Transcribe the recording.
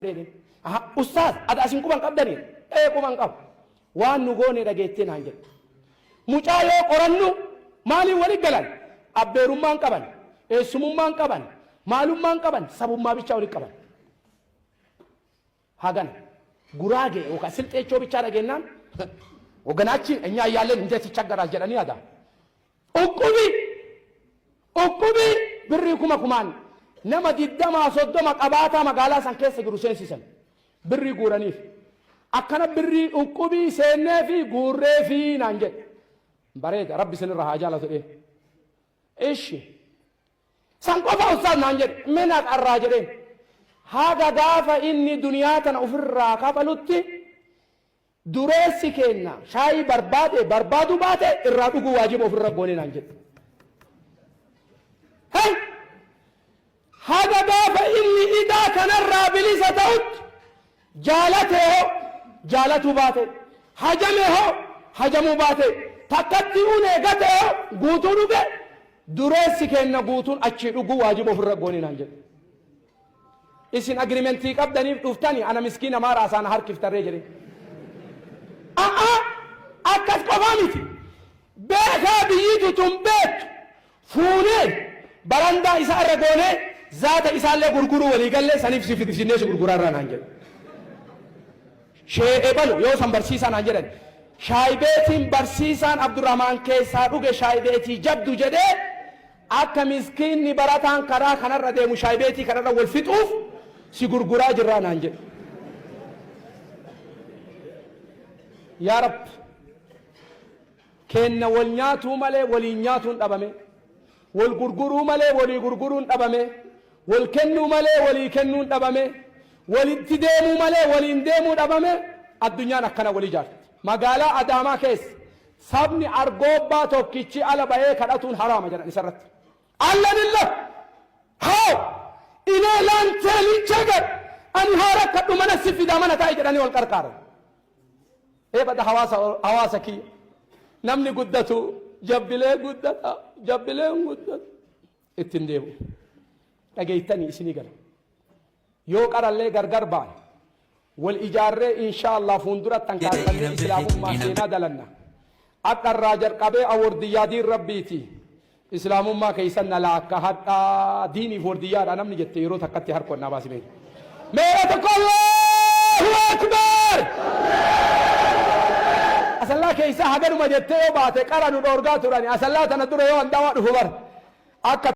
Jedheen. Aha, ustaaz, ati asin quban qabdanii? Ee, quban qaba. Waan nu goone dhageettee naan jedhe. Mucaa yoo qorannu maaliin wali galan? Abbeerummaan qaban, eessumummaan qaban, maalummaan qaban, sabummaa bichaa wali qaban. Hagana. Guraagee yookaan silxeechoo bichaa dhageennaan ወገናችን እኛ እያለን እንዴት ይቸገራል jedhanii yaada. Uqqubii Uqqubii birrii kuma kumaan nama 20 30 qabaataa magaalaa san keessa jiru seensisan. Birrii guuraniif. Akkana birrii uqqubii seennee fi guurree fi naan jedhe. Bareeda, Rabbi isinirra haa jaalatu dhee. Ishi. San qofa ustaaz naan jedhe. Mina qarraa jedheen. Haga gaafa inni duniyaa tana ofirraa kafalutti Dureessi keenna shaayii barbaade barbaaduu baate irraa dhuguu waajiba ofirra goone naan jedhe. Hey! Haga gaafa inni idaa kanarraa bilisa ta'utti jaalate hoo jaalatuu baate, hajame hoo hajamuu baate, takkatti unee gate hoo guutuu dhuge, dureessi keenna guutuun achii dhuguu waajiba ofirra goone naan jedhe. Isin agrimentii qabdaniif dhuftani, ana miskiina maa raasaa na harkiftarree jedhee. A'a, akkas qofaa miti. Beekaa biyyitu tun beektu fuunee barandaa isaa irra goonee zaata isaallee gurguruu walii gallee saniif si fidisinnee si gurguraa irraa naan jedhe. Shee ebalu yoo san barsiisaa naan jedhan. Shaayibeetiin barsiisaan Abdurrahmaan keessaa dhuge shaayibeetii jabdu jedhee, akka miskiinni barataan karaa kanarra deemu shaayibeetii kanarra wal fixuuf si gurguraa jirraa naan jedhe. Yaa Rabbi, keenna wal nyaatuu malee waliin nyaatuun dhabame. Wal gurguruu malee walii gurguruun dhabame. Wal kennuu malee walii kennuun dhabame. Walitti deemuu malee waliin deemuu dhabame. Addunyaan akkana wal ijaarti. Magaalaa Adaamaa keessa sabni Argoobbaa tokkichi ala bahee kadhatuun haraama jedhan isarratti. Allanillah! Haa! Inee laantee lichagar! Ani haa rakkadhu, mana si fidaa, mana taa'i jedhanii wal qarqaaran. Ee bada hawaasa, hawaasa kiyya. Namni guddatu jabbilee guddata, jabbileen guddatu. Ittiin deemu. Dhageettanii isinii gala. Yoo qarallee gargar baane, wal ijaarree inshaa Allah fuundura tankaarfannee islaamummaa seenaa dalanna. Adharraa jalqabee awordiyyaa diin Rabbiiti. Islaamummaa keessan na laakka hadhaa diiniif wordiyyaadha namni jette yeroo takkatti harka onnaa baasi mee. Meera tokko, Allahu Akbar! Asallaa keessaa haganuma jettee yoo baate qara nu dhoorgaa turani. Asallaa tana dura yoo andaawaa dhufu bar. Akka